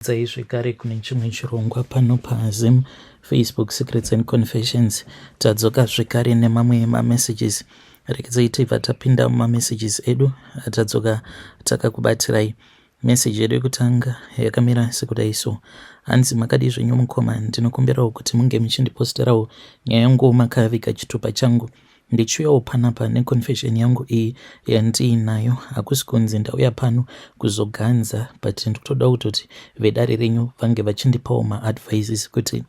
Dzai zvekare kune chimwe chirongwa pano paZim Facebook Secrets and Confessions. Tadzoka zvekare nemamwe mamessages. Regedzai tibva tapinda mumamessages edu atadzoka takakubatirai. Message yedu yekutanga yakamira sekudai so. Hanzi makadii zvenyu mukoma, ndinokumbirawo kuti munge muchindiposterawo nyaya yangu makaviga chitupa changu. Ndichiuyawo panapa neconfession yangu iyi yandiinayo hakusi kunzi ndauya pano kuzoganza but ndikutoda kutoti vedare renyu vange vachindipawo maadvices kuti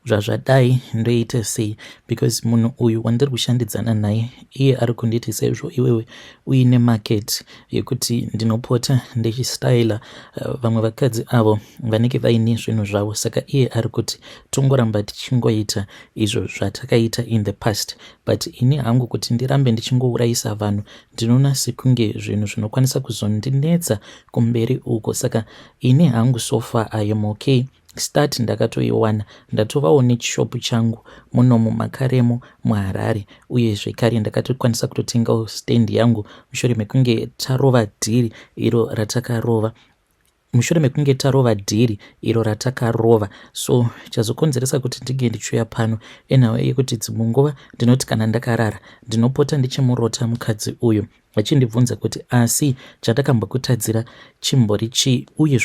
zvazvadai ndoita sei because munhu uyu wandiri kushandidzana naye iye ari kunditi sezvo iwewe uine market yekuti ndinopota ndichistyla vamwe vakadzi avo vanenge vaine zvinhu zvavo saka iye ari kuti tongoramba tichingoita izvo zvatakaita in the past but ini hangu kuti ndirambe ndichingourayisa vanhu ndinoona sekunge zvinhu zvinokwanisa kuzondinetsa kumberi uko saka ini hangu so far I am okay start ndakatoiwana ndatovawo nechishopu changu munomu makaremo muHarare uye zvekare ndakatokwanisa kutotengawo stand yangu mushure mekunge tarova dhiri iro ratakarova mushure mekunge tarova dhiri iro ratakarova. So chazokonzeresa kuti ndinge ndichiuya pano enhau yekuti dzimwe nguva ndinoti kana ndakarara ndinopota ndichimurota mukadzi uyu vachindibvunza kuti asi chandakambokutadzira chimbori chii uye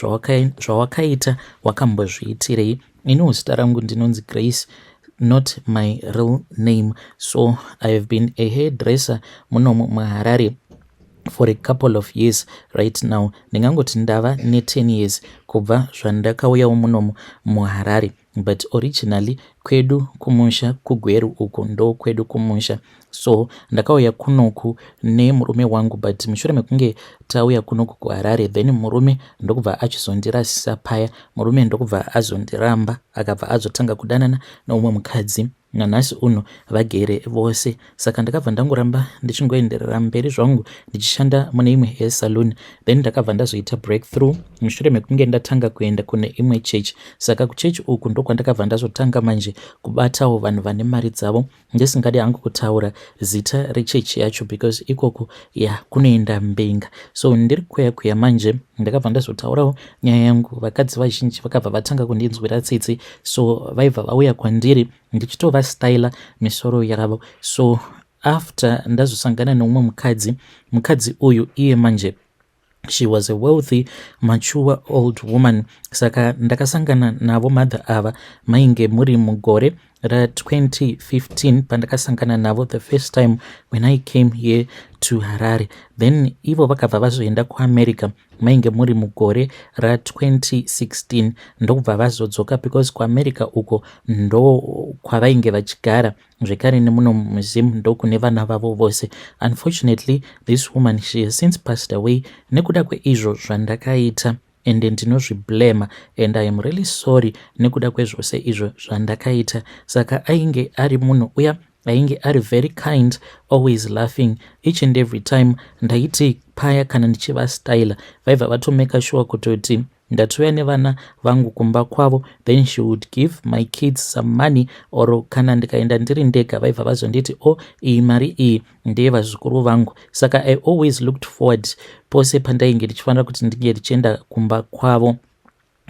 zvawakaita wakambozviitirei. Iniwo zita rangu ndinonzi Grace, not my real name. So I have been a hairdresser munomu muHarare for a couple of years right now. Ndingangoti ndava ne10 years kubva zvandakauyawo munomu muHarare, but originally kwedu kumusha kuGweru uko ndo kwedu kumusha. So ndakauya kunoku nemurume wangu, but mushure mekunge tauya kunoku kuHarare, then murume ndokubva achizondirasisa paya. Murume ndokubva azondiramba, akabva azotanga kudanana neumwe mukadzi. Nanhasi uno vagere vose. Saka ndakabva ndangoramba ndichingoenderera mberi zvangu ndichishanda mune imwe hair salon. Then ndakabva ndazoita breakthrough mushure mekunge ndatanga kuenda kune imwe chechi. Saka kuchechi uku ndokwandakabva ndazotanga manje kubatawo vanhu vane mari dzavo, ndisingadi hangu kutaura zita rechechi yacho because ikoko ya kunoenda mbinga. So ndiri kuya kuya manje ndakabva ndazotaurawo nyaya yangu. Vakadzi vazhinji vakabva vatanga kundinzwira tsitsi, so vaibva vauya kwandiri ndichitovastyla misoro yavo. So after ndazosangana neumwe mukadzi, mukadzi uyu iye manje she was a wealthy mature old woman. Saka ndakasangana navo mother ava mainge muri mugore ra2015 pandakasangana navo the first time when I came here to Harare. Then ivo vakabva vazoenda kuAmerica mainge muri mugore ra2016, ndokubva vazodzoka because kuAmerica uko ndo kwavainge vachigara zvekare nemuno muZim ndokune vana vavo vose. Unfortunately, this woman, she has since passed away nekuda kweizvo zvandakaita, ende ndinozviblema and I am really sorry nekuda kwezvose izvo zvandakaita. Saka ainge ari munhu uya ainge ari very kind, always laughing each and every time. Ndaiti paya kana ndichivastyla vaibva vatomeka sure kutoti ndatouya nevana vangu kumba kwavo. Then she would give my kids some money, or kana ndikaenda ndiri ndega vaibva vazonditi, "O oh, iyi mari iyi ndeyevazukuru vangu." Saka I always looked forward pose pandainge ndichifanira kuti ndinge ndichienda kumba kwavo.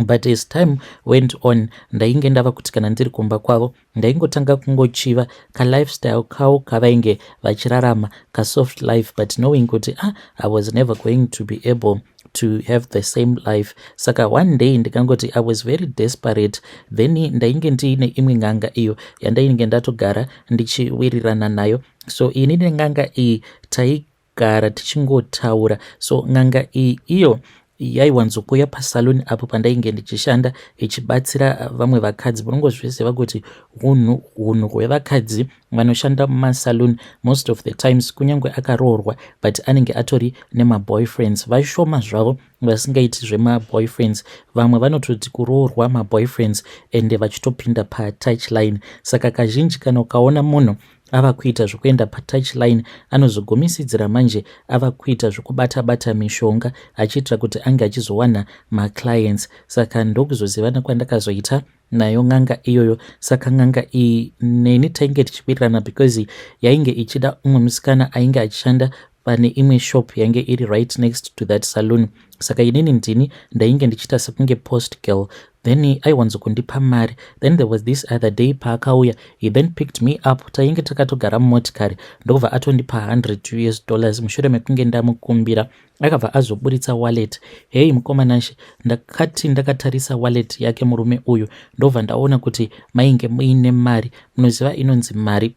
But as time went on, ndainge ndava kuti kana ndiri kumba kwavo ndaingotanga kungochiva kalifestyle kavo kavainge vachirarama, kasoft life, but knowing kuti ah, I was never going to be able to have the same life. Saka one day ndikangoti I was very desperate. Then ndainge ndiine imwe n'anga iyo yandainge ndatogara ndichiwirirana nayo. So ini nen'anga iyi taigara tichingotaura. So n'anga iyi iyo yaiwanzokuuya pasaluni apo pandainge ndichishanda ichibatsira vamwe vakadzi. Munongozviziva kuti unhu hunhu hwevakadzi vanoshanda mumasaluni, most of the times kunyange akaroorwa but anenge atori nemaboyfriends. Vashoma zvavo vasingaiti zvemaboyfriends. Vamwe vanototi kuroorwa maboyfriends ende vachitopinda patouch line. Saka kazhinji kana ukaona munhu ava kuita zvokuenda patouch line, anozogumisidzira manje ava kuita zvokubata-bata mishonga achiitira kuti ange achizowana maclients. Saka ndokuzozivana kwandakazoita nayo n'anga iyoyo. Saka n'anga iyi neni tainge tichiwirirana because yainge ichida umwe musikana ainge achishanda. Pane imwe shop yange iri right next to that saloon. Saka inini ndini ndainge ndichiita sekunge post girl, then aiwanzokundipa mari. Then there was this other day paakauya, he then picked me up. Tainge takatogara mumotikari, ndokubva atondipa US$100 mushure mekunge ndamukumbira. Akabva azoburitsa wallet. Hei, mukomanashe, ndakati ndakatarisa wallet yake murume uyu, ndobva ndaona kuti mainge muine mari. Munoziva inonzi mari.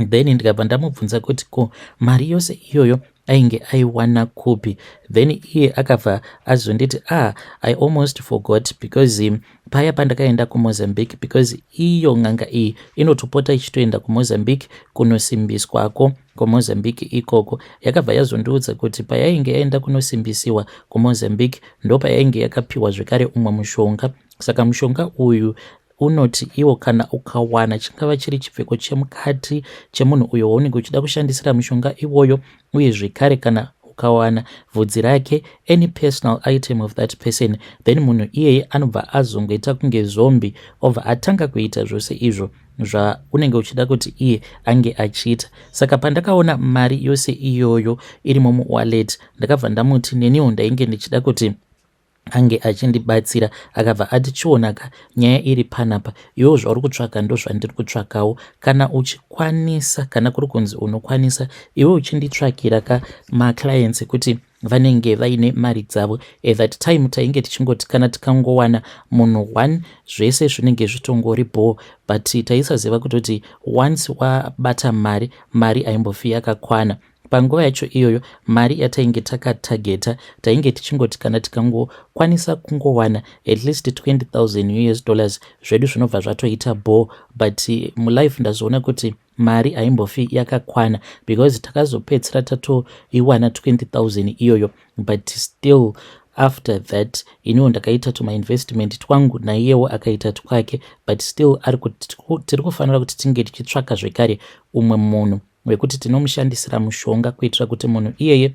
Then ndikabva ndamubvunza kuti ko mari yose iyoyo ainge aiwana kupi? Then iye akabva azonditi, "Ah, I almost forgot, because paya pandakaenda kuMozambique," because iyo n'anga iyi inotopota ichitoenda kuMozambique kunosimbiswako kuMozambique ikoko. Yakabva yazondiudza kuti payainge yaenda kunosimbisiwa kuMozambique, ndo payainge yakapiwa zvekare umwe mushonga. Saka mushonga uyu unoti iwo kana ukawana chingava chiri chipfeko chemukati chemunhu uyo waunenge uchida kushandisira mushonga iwoyo, uye zvekare kana ukawana bvudzi rake, any personal item of that person, then munhu iyeye anobva azongoita kunge zombie, obva atanga kuita zvose izvo zvaunenge uchida kuti iye ange achiita. Saka pandakaona mari yose iyoyo irimo muwallet, ndakabva ndamuti neniwo ndainge ndichida kuti ange achindibatsira. Akabva ati, "Chionaka, nyaya iri panapa, iwewo zvauri kutsvaka ndo zvandiri kutsvakawo. Kana uchikwanisa, kana kuri kunzi unokwanisa, iwe uchinditsvakira ka maclients ekuti vanenge vaine mari dzavo." At that time tainge tichingoti kana tikangowana munhu one, zvese zvinenge zvitongori bho, but taisaziva kutoti once wabata mari, mari haimbofi yakakwana. Panguva yacho iyoyo, mari yatainge takatageta, tainge tichingoti kana tikangokwanisa kungowana at least US$20,000, zvedu zvinobva zvatoita bho. But mulife ndazoona kuti mari haimbofi yakakwana, because takazopedzisira tatoiwana 20,000 iyoyo, but still after that iniwo ndakaita tumainvestment twangu, naiyewo akaita twake, but still tiri kufanira kuti tinge tichitsvaka zvekare umwe munhu wekuti tinomushandisira mushonga kuitira kuti munhu iyeye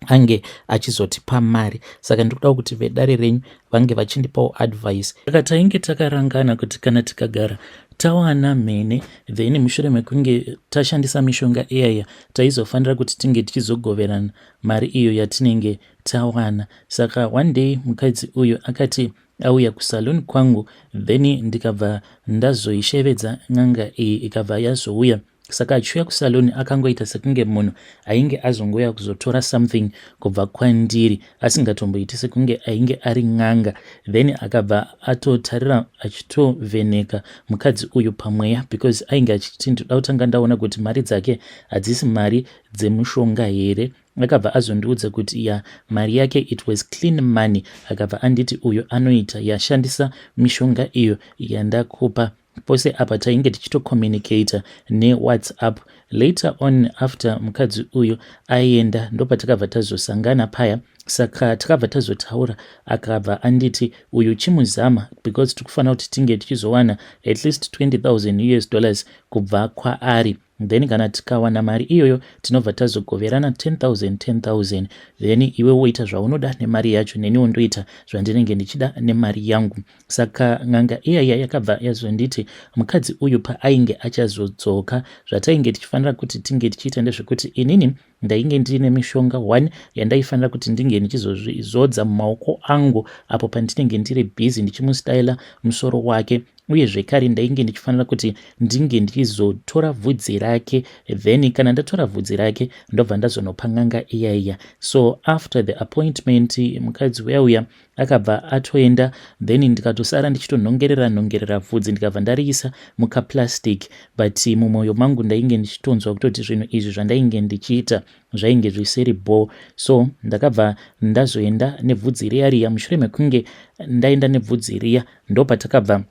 ange achizotipa mari. Saka ndiri kuda kuti vedare renyu vange vachindipawo advice. Saka tainge takarangana kuti kana tikagara tawana mhene, then mushure mekunge tashandisa mishonga iyaya, taizofanira kuti tinge tichizogoverana mari iyo yatinenge tawana. Saka one day mukadzi uyu akati auya kusalon kwangu, then ndikabva ndazoishevedza n'anga iyi, ikabva yazouya. Saka achiuya kusaloni, akangoita sekunge munhu ainge azongouya kuzotora something kubva kwandiri, asingatomboiti sekunge ainge ari n'anga. Then akabva atotarira achitovheneka mukadzi uyu pamweya, because ainge achiti, "Ndoda kutanga ndaona kuti mari dzake hadzisi mari dzemushonga here?" Akabva azondiudza kuti ya, mari yake, it was clean money. Akabva anditi uyo anoita yashandisa mishonga iyo yandakupa. Pose apa tainge tichitocommunicata neWhatsApp. Later on, after mukadzi uyu aenda, ndopatakabva tazosangana paya. Saka takabva tazotaura, akabva anditi uyu chimuzama, because tikufanira kuti tinge tichizowana at least US$20,000 kubva kwaari. Then kana tikawana mari iyoyo, tinobva tazogoverana 10,000 10,000, then iwe woita zvaunoda nemari yacho, neniwo ndoita zvandinenge ndichida nemari yangu. Saka n'anga iyaya yakabva yazonditi mukadzi uyu paainge achazodzoka, zvatainge tichifanira kuti tinge tichiita ndezvekuti inini ndainge ndiine mishonga one yandaifanira kuti ndinge ndichizozvidza mumaoko angu apo pandinenge ndiri busy ndichimustaila musoro wake, uye zvekare ndainge ndichifanira kuti ndinge ndichizotora bvudzi rake. Then kana ndatora bvudzi rake, ndobva ndazonopa n'anga iyaiya. So after the appointment, mukadzi uya uya akabva atoenda, then ndikatosara ndichitonhongerera nhongerera bvudzi, ndikabva ndariisa mukaplastic. But mumwoyo mangu ndainge ndichitonzwa kutoti zvinhu izvi zvandainge ndichiita zvainge zvisiri bho. So ndakabva ndazoenda nebvudzi riya riya. Mushure mekunge ndaenda nebvudzi riya, ndopatakabva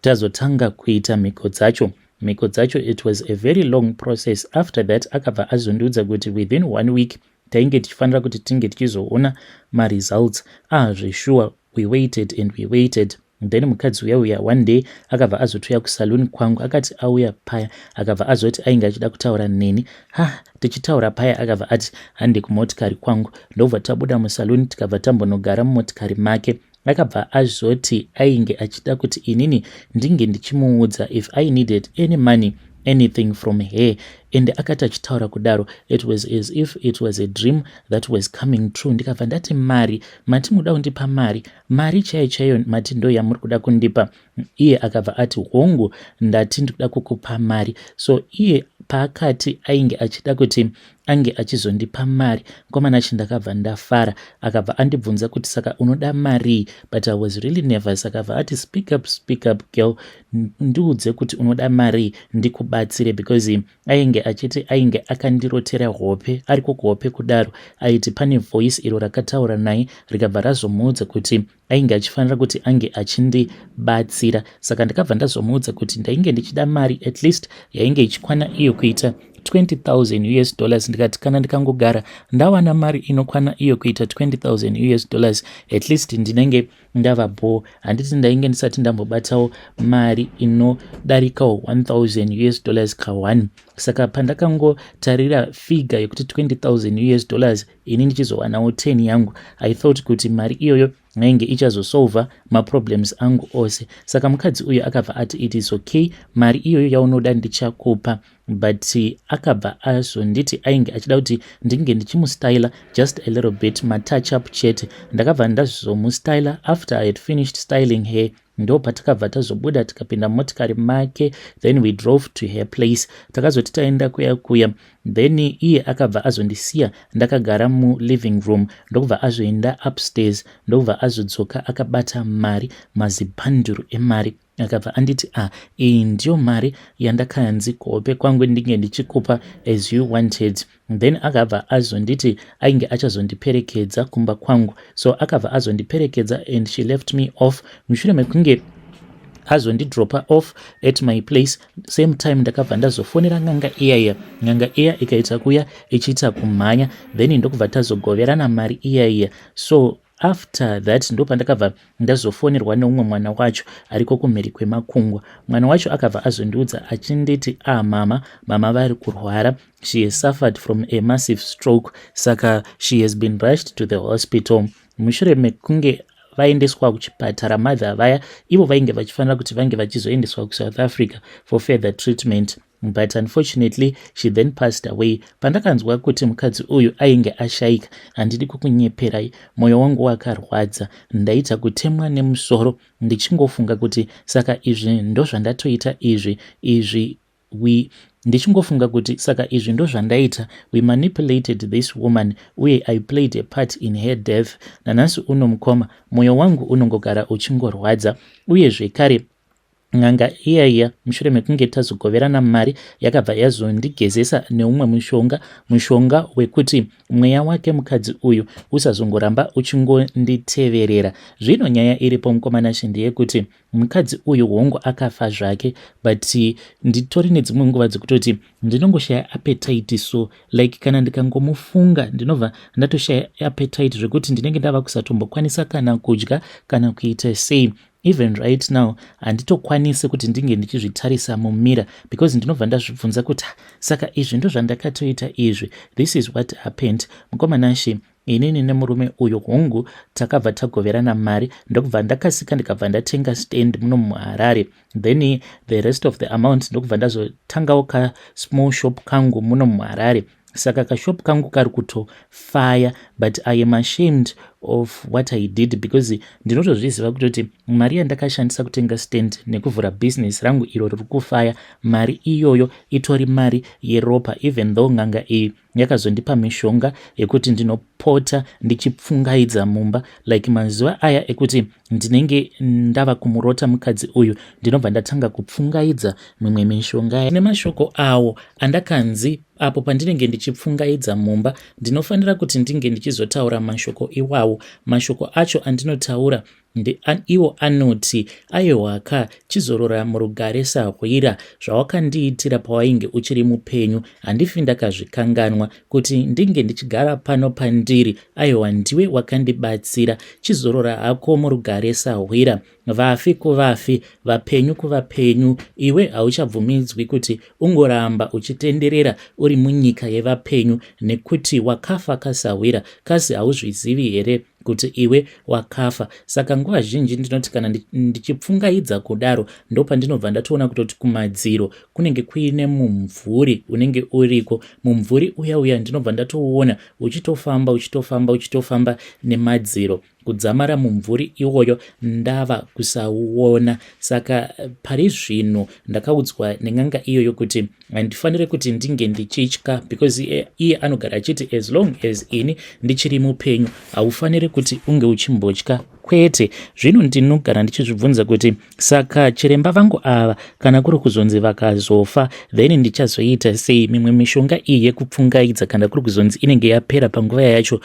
tazotanga kuita mhiko dzacho. Mhiko dzacho, it was a very long process. After that akabva azondiudza kuti within one week tainge tichifanira kuti tinge tichizoona maresults. Ah, zvesure, we waited and we waited. Then mukadzi uya uya one day akabva azotouya kusaluni kwangu. Akati auya paya, akabva azoti ainge achida kutaura neni. Ha, tichitaura paya, akabva ati hande kumotikari kwangu. Ndobva tabuda musaluni, tikabva tambonogara mumotikari make. Akabva azoti ainge achida kuti inini ndinge ndichimuudza if I needed any money, anything from her. Ende akati achitaura kudaro, it was as if it was a dream that was coming true. Ndikabva ndati, "Mari? Mati muda kundipa mari? Mari chaiyo chaiyo mati ndo yamuri kuda kundipa?" Iye akabva ati, "Hongu, ndati ndikuda kukupa mari." So iye paakati ainge achida kuti ange achizondipa mari, mukomana chi, ndakabva ndafara. Akabva andibvunza kuti, "Saka unoda marii?" But I was really nervous. Akabva ati, "Speak up, speak up, girl, ndiudze kuti unoda marii ndikubatsire," because ainge achiti ainge akandirotera hope. Ariko kuhope kudaro, aiti pane voice iro rakataura naye, rikabva razomuudza kuti ainge achifanira kuti ange achindibatsira. Saka ndakabva ndazomuudza kuti ndainge ndichida mari at least yainge ichikwana iyo kuita US$20,000. Ndikati kana ndikangogara ndawana mari inokwana iyo kuita US$20,000, at least ndinenge ndava bho. Handiti ndainge ndisati ndambobatawo mari inodarikawo US$1000 ka1. Saka pandakangotarira figure yekuti US$20,000, ini ndichizowanawo 10 yangu, I thought kuti mari iyoyo yainge ichazosolva maproblems angu ose. Saka mukadzi uyu akabva ati, "It is okay, mari iyoyo yaunoda ndichakupa." But akabva azonditi ainge achida kuti ndinge ndichimustyla just a little bit, matouch up chete. Ndakabva ndazomustyla. After I had finished styling her, ndo patakabva tazobuda, tikapinda mumotikari make, then we drove to her place. Takazoti taenda kuya kuya, then iye akabva azondisiya ndakagara muliving room, ndokubva azoenda upstairs, ndokubva azodzoka akabata mari, mazibhanduru emari. Akabva anditi, "Ah, iyi ndiyo mari yandakanzi kuhope kwangu ndinge ndichikupa as you wanted." Then akabva azonditi ainge achazondiperekedza kumba kwangu. So akabva azondiperekedza and she left me off. Mushure mekunge azondidropa off at my place, same time ndakabva ndazofonera n'anga iyaiya. N'anga iya ikaita kuya ichiita kumhanya, then ndokubva tazogoverana mari iyaiya. So after that ndo pandakabva ndazofonerwa neumwe mwana wacho ariko kumhiri kwemakungwa. Mwana wacho akabva azondiudza achinditi, "Ah, mama, mama vari kurwara. She has suffered from a massive stroke, saka she has been rushed to the hospital." Mushure mekunge vaendeswa kuchipatara mother vaya, ivo vainge vachifanira kuti vange vachizoendeswa kuSouth Africa for further treatment, but unfortunately she then passed away. Pandakanzwa kuti mukadzi uyu ainge ashayika, handidi kukunyeperai, mwoyo wangu wakarwadza. Ndaita kutemwa nemusoro ndichingofunga kuti saka izvi ndozvandatoita izvi izvi we ndichingofunga kuti saka izvi ndozvandaita. We manipulated this woman, uye I played a part in her death. Nanhasi uno, mukoma, mwoyo wangu unongogara uchingorwadza. Uye zvekare n'anga iyaiya, mushure mekunge tazogoverana mari, yakabva yazondigezesa neumwe mushonga, mushonga wekuti mweya wake mukadzi uyu usazongoramba uchingonditeverera. Zvino nyaya iripo, mukomana, ndeyekuti mukadzi uyu hongu akafa zvake, but nditori nedzimwe nguva dzekutoti ndinongoshaya appetite. So like kana ndikangomufunga, ndinobva ndatoshaya appetite zvekuti ndinenge ndava kusatombokwanisa kana kudya kana kuita sei. Even right now handitokwanisi kuti ndinge ndichizvitarisa mumirror, because ndinobva ndazvibvunza kuti saka izvi ndo zvandakatoita izvi? This is what happened, mukomanashi. Inini nemurume uyu, hongu, takabva tagoverana mari, ndokubva ndakasika, ndikabva ndatenga stand muno muHarare. Then the rest of the amount ndokubva ndazotangawo kasmall shop kangu muno muHarare. Saka kashop kangu kari kutofaya, but I am ashamed of what I did, because ndinotozviziva kutoti mari yandakashandisa kutenga stand nekuvhura bhizinesi rangu iro riri kufaya, mari iyoyo itori mari yeropa, even though n'anga iyi yakazondipa mishonga yekuti ndinopota ndichipfungaidza mumba. Like mazuva aya ekuti ndinenge ndava kumurota mukadzi uyu, ndinobva ndatanga kupfungaidza mimwe mishonga nemashoko awo andakanzi apo pandinenge ndichipfungaidza mumba ndinofanira kuti ndinge ndichizotaura mashoko iwawo. Mashoko acho andinotaura iwo anoti, "Aiwaka, chizorora murugare sahwira. Zvawakandiitira pawainge uchiri mupenyu handifi ndakazvikanganwa. Kuti ndinge ndichigara pano pandiri, aiwa, ndiwe wakandibatsira. Chizorora hako murugare sahwira. Vafi kuvafi, vapenyu kuvapenyu. Iwe hauchabvumidzwi kuti ungoramba uchitenderera uri munyika yevapenyu nekuti wakafa kasahwira. Kasi hauzvizivi here Kuti iwe wakafa. Saka nguva zhinji ndinoti kana ndichipfungaidza kudaro, ndopandinobva ndatoona kutoti kumadziro kunenge kuine mumvuri unenge uriko. Mumvuri uya uya ndinobva ndatouona uchitofamba, uchitofamba, uchitofamba nemadziro, kudzamara mumvuri iwoyo ndava kusauona. Saka pari zvino ndakaudzwa nen'anga iyoyo kuti handifaniri kuti ndinge ndichitya, because iye anogara achiti as long as ini ndichiri mupenyu, haufaniri kuti unge uchimbotya, kwete. Zvino ndinogara ndichizvibvunza kuti saka chiremba vangu ava, kana kuri kuzonzi vakazofa, then ndichazoita sei? Mimwe mishonga iyi yekupfungaidza, kana kuri kuzonzi inenge yapera panguva yacho,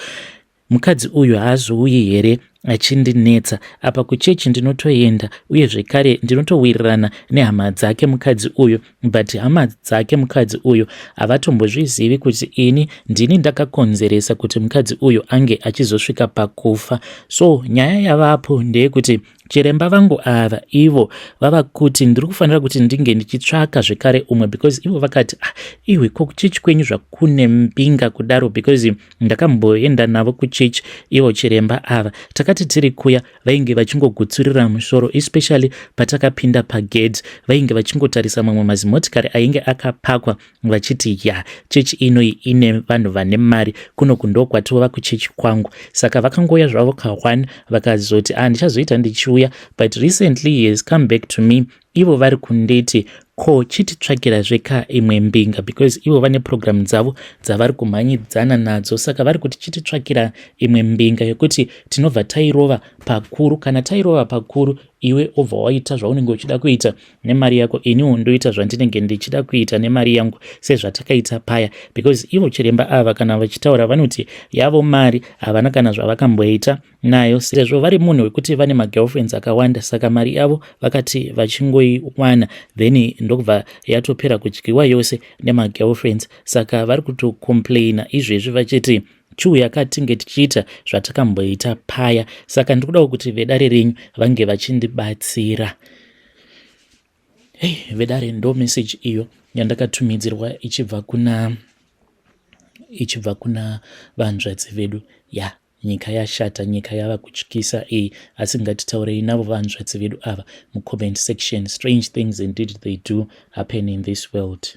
mukadzi uyu haazouyi here achindinetsa? Apa kuchechi ndinotoenda, uye zvekare ndinotowirirana nehama dzake mukadzi uyu, but hama dzake mukadzi uyu havatombozvizivi kuti ini ndini ndakakonzeresa kuti mukadzi uyu ange achizosvika pakufa. So nyaya yavapo ndeyekuti chiremba vangu ava ivo vava kuti ndiri kufanira kuti ndinge ndichitsvaka zvekare umwe, because ivo vakati, "Ah, iwe, ko kuchechi kwenyu zvakune mbinga kudaro?" Because ndakamboenda navo kuchechi ivo chiremba ava. Takati tiri kuya, vainge vachingogutsurira musoro, especially patakapinda pagate, vainge vachingotarisa mamwe mazimotikari ainge akapakwa, vachiti, "Ya, chechi inoi ine vanhu vane mari kuno, kundokwatova kuchechi kwangu." Saka vakangouya zvavo ka1, vakazoti, "Ah, ndichazoita ndichiuya." But recently he has come back to me. Ivo vari kunditi, "Ko chititsvakirazve imwe mbinga?" because ivo vane purogiramu dzavo dzavari kumhanyidzana nadzo. Saka vari kuti chititsvakira imwe mbinga yekuti tinobva tairova pakuru. Kana tairova pakuru, iwe obva waita zvaunenge uchida kuita nemari yako, iniwo ndoita zvandinenge ndichida kuita nemari yangu, sezvatakaita paya. Because ivo chiremba ava, kana vachitaura, vanoti yavo mari havana kana zvavakamboita nayo, sezvo vari munhu wekuti vane magirlfriends akawanda. Saka mari yavo vakati vachingoiwana, then ndokubva yatopera kudyiwa yose nemagirlfriends. Saka vari kutocomplaina izvezvi vachiti chiuya katinge tichiita zvatakamboita paya. Saka ndiri kudawo kuti vedare renyu vange vachindibatsira. Hei, vedare, ndo message iyo yandakatumidzirwa ichibva kuna vanzvadzi vedu. Ya, nyika yashata, nyika yava kutyisa iyi, asi ngatitaurei navo vanzvadzi vedu ava mucomment section. Strange things indeed, they do happen in this world.